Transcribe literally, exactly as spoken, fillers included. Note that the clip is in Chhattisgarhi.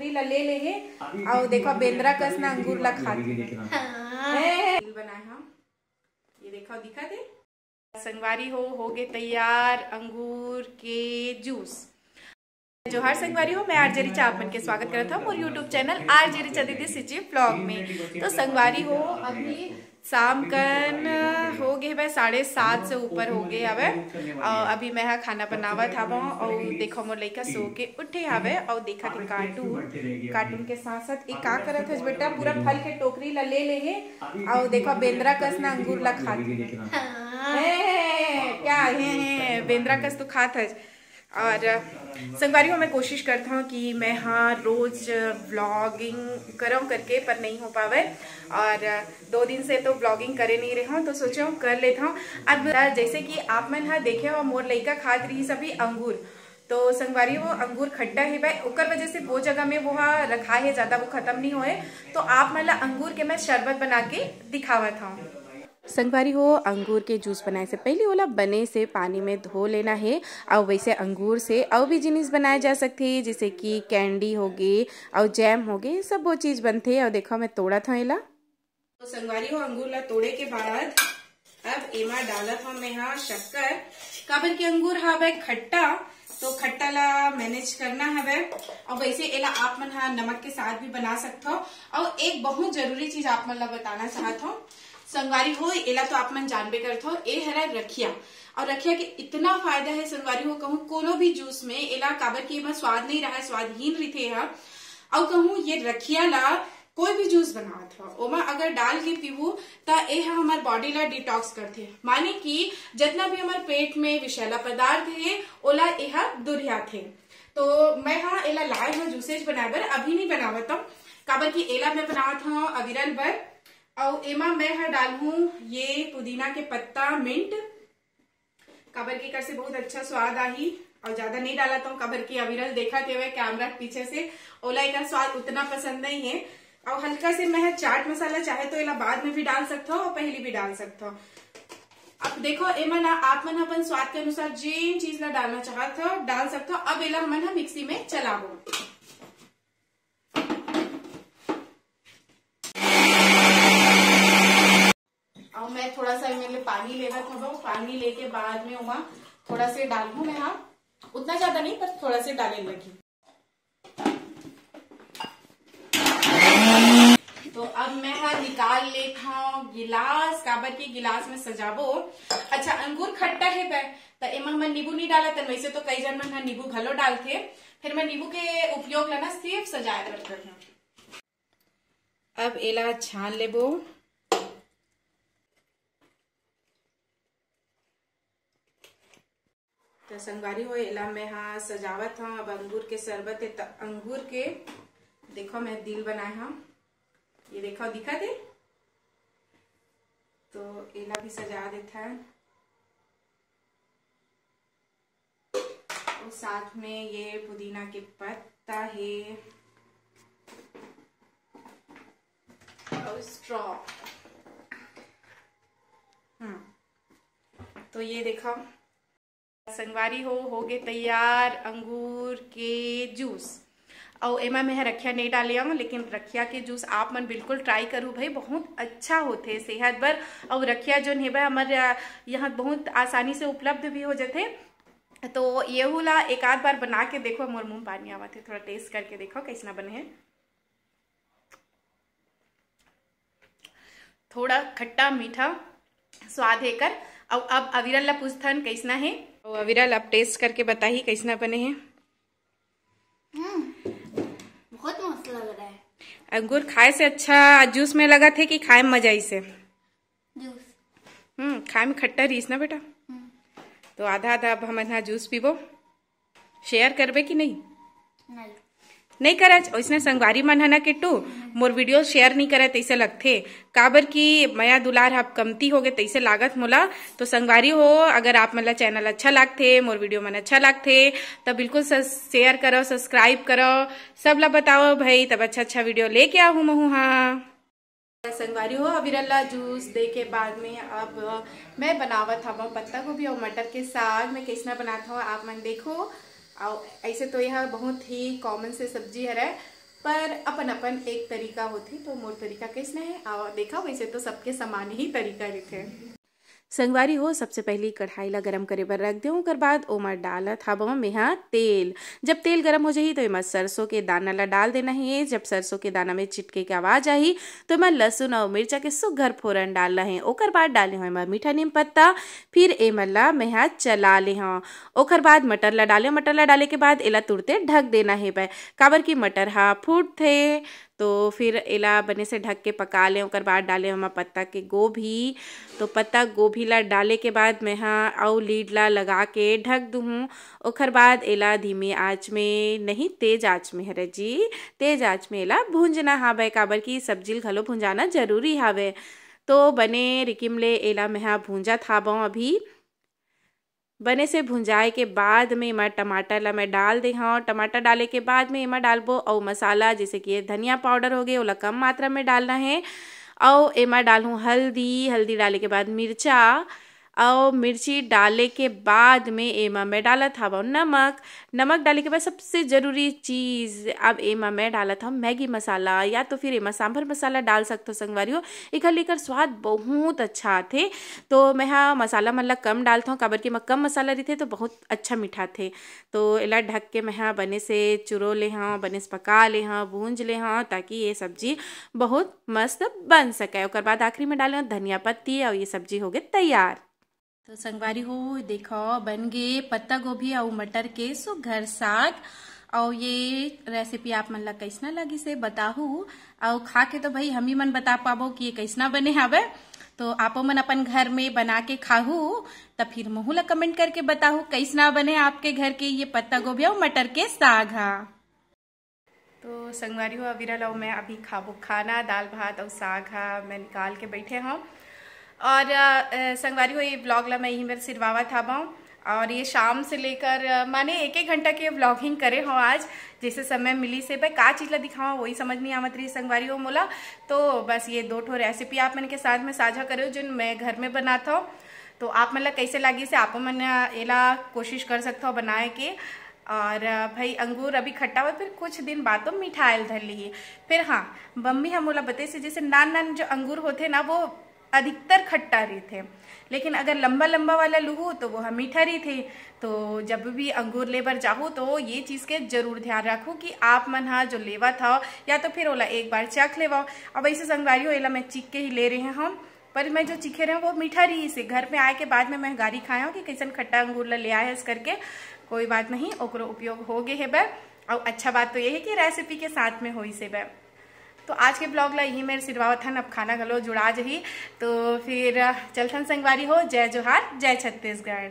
ला ले ले हे। अउ देखो, बेंदरा कस ना अंगूर ला खात हे। हाँ। हैं। दिल बनाए हम। ये देखो, दिखत हे। संगवारी हो, हो गे तैयार अंगूर के जूस। जोहार संगवारी हो, मैं आरजे रिचा आप मन के स्वागत करत हूँ मोर YouTube चैनल आरजे रिचा दीदी सिची ब्लॉग में। तो संगवारी हो, अभी शाम कन हो गे हवय, साढ़े सात से ऊपर हो गे हवय। अउ अभी मैं ह खाना बनावत हवं, अउ देखो, मोर लइका सो के उठे हवय, अउ देखत हे कार्टून। कार्टून के साथ साथ ये का करत हस बेटा, पूरा फल के टोकरी ला ले ले हे, अउ देखो, बेंदरा कस ना अंगूर ला खात हे। हाँ। हे, हे, हे, क्या हे, हे, बेंदरा कस तो खात हस। और संगवारी हो, मैं कोशिश करता हूँ कि मैं, हाँ, रोज व्लॉगिंग करूँ करके, पर नहीं हो पावे। और दो दिन से तो व्लॉगिंग करे नहीं रहे हूँ, तो सोचे हूँ कर लेता हूँ। अब जैसे कि आप मन हा देखे हो, मोर लइका खात रही सभी अंगूर, तो संगवारी हो, अंगूर खट्टा हे भाई, ओकर वजह से वो जगह में वो हा रखा है, ज्यादा वो खत्म नहीं होए। तो आप मन ला अंगूर के मैं शरबत बना के दिखावत हूँ। संगवारी हो, अंगूर के जूस बनाए से पहले ओला बने से पानी में धो लेना हे। अउ वैसे अंगूर से अउ भी जिनिस बनाए जा सकथे, जैसे कि कैंडी होगे अउ जैम होगे, सब वो चीज बनथे। अउ देखो, मैं तोड़त हूँ एला। तो संगवारी हो, अंगूर ला तोड़े के बाद अब एमा डालत हूँ मैं हा शक्कर, काबर के अंगूर हा हवय खट्टा, तो खट्टा ला मैनेज करना हवय। अउ वैसे एला आप मन हा नमक के साथ भी बना सकथो। अउ एक बहुत जरूरी चीज आप मन ला बताना चाहत हूँ संगवारी हो, एला तो आप मन जानबे करथो, ए हरा रखिया। अउ रखिया के इतना फायदा है संगवारी हो, कहूँ कोनो भी जूस में एला, काबर कि एमा स्वाद नहीं रहा, स्वादहीन रहिथे ह। अउ कहूँ ये रखिया ला कोई भी जूस बनावत हो, ओमा अगर डाल के पीबू, त ए ह हमर बॉडी ला डिटॉक्स करथे, माने कि जितना भी हमर पेट में विषैला पदार्थ हे, ओला ए ह दुरियाथे। तो मैं हा एला लाए हूँ जूसेज बनाए बर, अभी नहीं बनावत हूँ, काबर कि एला मैं बनावत हूँ अविरल बर। अउ एमा मैं हा डालहूँ ये पुदीना के पत्ता, मिंट, काबर कि एकर से बहुत अच्छा स्वाद आही। अउ ज्यादा नहीं डालत हूँ, काबर कि अविरल देखत हवय कैमरा के पीछे से, ओला एकर स्वाद उतना पसंद नहीं है। अउ हल्का से मैं हा चाट मसाला, चाहे तो एला बाद में भी डाल सकथो अउ पहली भी डाल सकथो। अब देखो, एमा ना आप मन अपन स्वाद के अनुसार जेन चीज ला डालना चाहत हो, डाल सकथो। अब एला हमन हा मिक्सी में चलाबो। अउ मैं थोड़ा सा एमे ले पानी लेवत हवं, पानी लेके बाद में ओमा थोड़ा से डालहूँ मैं हा, उतना ज्यादा नहीं, पर थोड़ा से डाले लगी। तो अब मैं हा निकाल लेत हूँ गिलास, काबर के गिलास में सजाबो। अच्छा, अंगूर खट्टा हे बे, त एमा हमन नींबू नहीं डालत हन, वैसे तो कई जन मन हा नींबू घलो डालथे, फिर मैं नींबू के उपयोग ला ना सिर्फ सजाए बर करहूँ। अब एला छान लेबो। तो संगवारी हो, एला मैं हा सजावत हूँ। अब अंगूर के शरबत है, त अंगूर के देखो, मैं दिल बनाए हूँ। ये देखो, दिखत हे, तो एला भी सजा देथन। और साथ में ये पुदीना के पत्ता है और स्ट्रॉ। हम्म, तो ये देखो संगवारी हो, हो गे तैयार अंगूर के जूस। अउ एमा मैं ह रखिया नहीं डाले हूँ, लेकिन रखिया के जूस आप मन बिल्कुल ट्राई करू भाई, बहुत अच्छा होथे सेहत बर। अउ रखिया जोन हे बा हमर, अ, यहाँ बहुत आसानी से उपलब्ध भी हो जाथे, तो येहू ला एक आध बार बना के देखो। मोर मुंह पानी आवत हे, थोड़ा टेस्ट करके देखो कैसना बने हे। थोड़ा खट्टा मीठा स्वाद हे कर। अउ अब अविरल ला पूछथन कैसना हे। अउ अविरल अब टेस्ट करके बताही कैसना बने हे। हम्म, बहुत मस्त लग रहा है। अंगूर खाए से अच्छा जूस में लगत हे कि खाए में मजा आइसे? जूस। हम्म, खाए में खट्टा रहीस ना बेटा। हम्म। तो आधा आधा अब हमन हा जूस पीबो। शेयर करबे कि नहीं? नहीं। नहीं करच, ओइसने संगवारी मन ह ना किट्टू, मोर वीडियो शेयर नहीं करे तैसे लगथे, काबर कि मया दुलार ह कमती होगे तैसे लागत मोला। तो संगवारी हो, अगर आप मन ला चैनल अच्छा लागथे, मोर वीडियो मन अच्छा लागथे, त बिल्कुल स-, शेयर करो, सब्सक्राइब करो, सब ला बताओ भाई, तब अच्छा अच्छा वीडियो लेके आहूँ महू हा। संगवारी हो, अविरल ला जूस दे के बाद में अब मैं बनावत हवं पत्ता गोभी और मटर के साग। मैं कैसना बनात हवं आप मन देखो। और ऐसे तो यह बहुत ही कॉमन से सब्जी हरे, पर अपन अपन एक तरीका होथे, तो मोर तरीका कइसने हे, आवा देखा, वैसे तो सबके समान ही तरीका रहिथे। संगवारी हो, सबसे पहली कढ़ाई ला गरम करे बर रख देहूं, ओकर बाद ओमा डालत हावव मेहा तेल। जब तेल गरम हो जाही, तो एमा सरसों के दाना ला डाल देना हे। जब सरसों के दाना में चिटके के आवाज आही, तो एमा लहसुन अउ मिर्चा के सुग्घर फोरन डालना हे। ओकर बाद डाले हंव एमा मीठा नीम पत्ता, फिर एमन ला मेहा चला ले हंव। ओकर बाद मटर ला डाले, मटर ला डाले के बाद एला तुरते ढक देना हे बै, काबर कि मटर हा फूटथे। तो फिर एला बने से ढक के पका लें। ओकर बाद डाले हंव पत्ता के गोभी। तो पत्ता गोभी ला डाले के बाद मेहा अउ lid ला लगा के ढक दूहूं। ओकर बाद एला धीमी आंच में, नहीं, तेज आंच में, हरे जी, तेज आंच में एला भूंजना हावय, काबर कि सब्जी ल घलो भुंजाना जरूरी हावय। तो बने रिकिम ले एला मेहा भूंजत हावंव अभी। बने से भुंजाए के बाद में एमा टमाटर ला मैं डाल दे हंव। टमाटर डाले के बाद में एमा डालबो अउ मसाला, जैसे कि ये धनिया पाउडर हो गए, ओला कम मात्रा में डालना हे। अउ एमा डालहूं हल्दी, हल्दी डाले के बाद मिर्चा, अउ मिर्ची डाले के बाद में एमा मैं डालत हावंव नमक। नमक डाले के बाद सबसे जरूरी चीज, अब एमा मैं डालत हंव मैगी मसाला, या तो फिर एमा सांभर मसाला डाल सकथो संगवारी हो, एकर लेकर स्वाद बहुत अच्छा आथे। तो मैं हा मसाला मन ला कम डालथंव, काबर कि एमा कम मसाला रहिथे तो बहुत अच्छा मिठाथे। तो एला ढक के मैं हा बने से चुरो ले हंव, बने से पका ले हंव, भूंज ले हंव, ताकि ये सब्जी बहुत मस्त बन सके। ओकर बाद आखिरी में डाले हंव धनिया पत्ती, अउ ये सब्जी हो गए तैयार। तो संगवारी हो, देखो, बन गे पत्ता गोभी अउ मटर के सुघर साग। अउ ये रेसिपी आप मन ला कइसना लगिस हे बताहू, अउ खा के तो भाई हम ही मन बता पाबो कि ये कइसना बने हावय। तो आपो मन अपन घर में बना के खाहू, त फिर महू ला कमेंट करके बताहू कइसना बने आपके घर के ये पत्ता गोभी अउ मटर के साग हा। तो संगवारी हो, अविरल अउ मैं अभी खाबो खाना, दाल भात अउ साग हा मैं निकाल के बैठे हंव। और अ, संगवारी हो, ये ब्लॉग ला मैं यही मेर सिरवावत हावंव। और ये शाम से लेकर अ, माने एक एक घंटा के व्लॉगिंग करे हंव आज, जैसे समय मिलिस हे। बै का चीज ला दिखावां, वही समझ नहीं आवत रही संगवारी हो मोला। तो बस ये दो ठो रेसिपी आप मन के साथ में साझा करे हंव, जोन मैं घर में बनात हंव। तो आप मन ला कैसे लागिस हे, आप मन एला कोशिश कर सकथो बनाए के। और अ, भाई, अंगूर अभी खट्टा होय, फिर कुछ दिन बाद तो मीठा आयल धर लिही। फिर हाँ, मम्मी ह मोला बतइस हे, जैसे नान नान जो अंगूर होथे ना, वो अधिकतर खट्टा रहिथे, लेकिन अगर लंबा लंबा वाला लुहू तो वो ह मीठा रहिथे। तो जब भी अंगूर ले बर जाहू, तो ये चीज के जरूर ध्यान रखू कि आप मन ह जो लेवत हव, या तो फिर ओला एक बार चख लेवव। अब ऐसे संगवारी हो, एला मैं चीख के ही ले रहे हंव, पर मैं जो चीखे रहे हंव, वो मीठा रहिस हे। घर में आए के बाद में मैं गारी खाए हंव कि कैसन खट्टा अंगूर ला ले आए हस करके। कोई बात नहीं, ओकरो उपयोग हो गे हे बै। अउ अच्छा बात तो ये हे कि रेसिपी के साथ में होइस हे बै। तो आज के ब्लॉग ला यही मेर सिरवावत हन, अब खाना घलो जुड़ा जही। तो फिर चलथन संगवारी हो, जय जोहार, जय छत्तीसगढ़।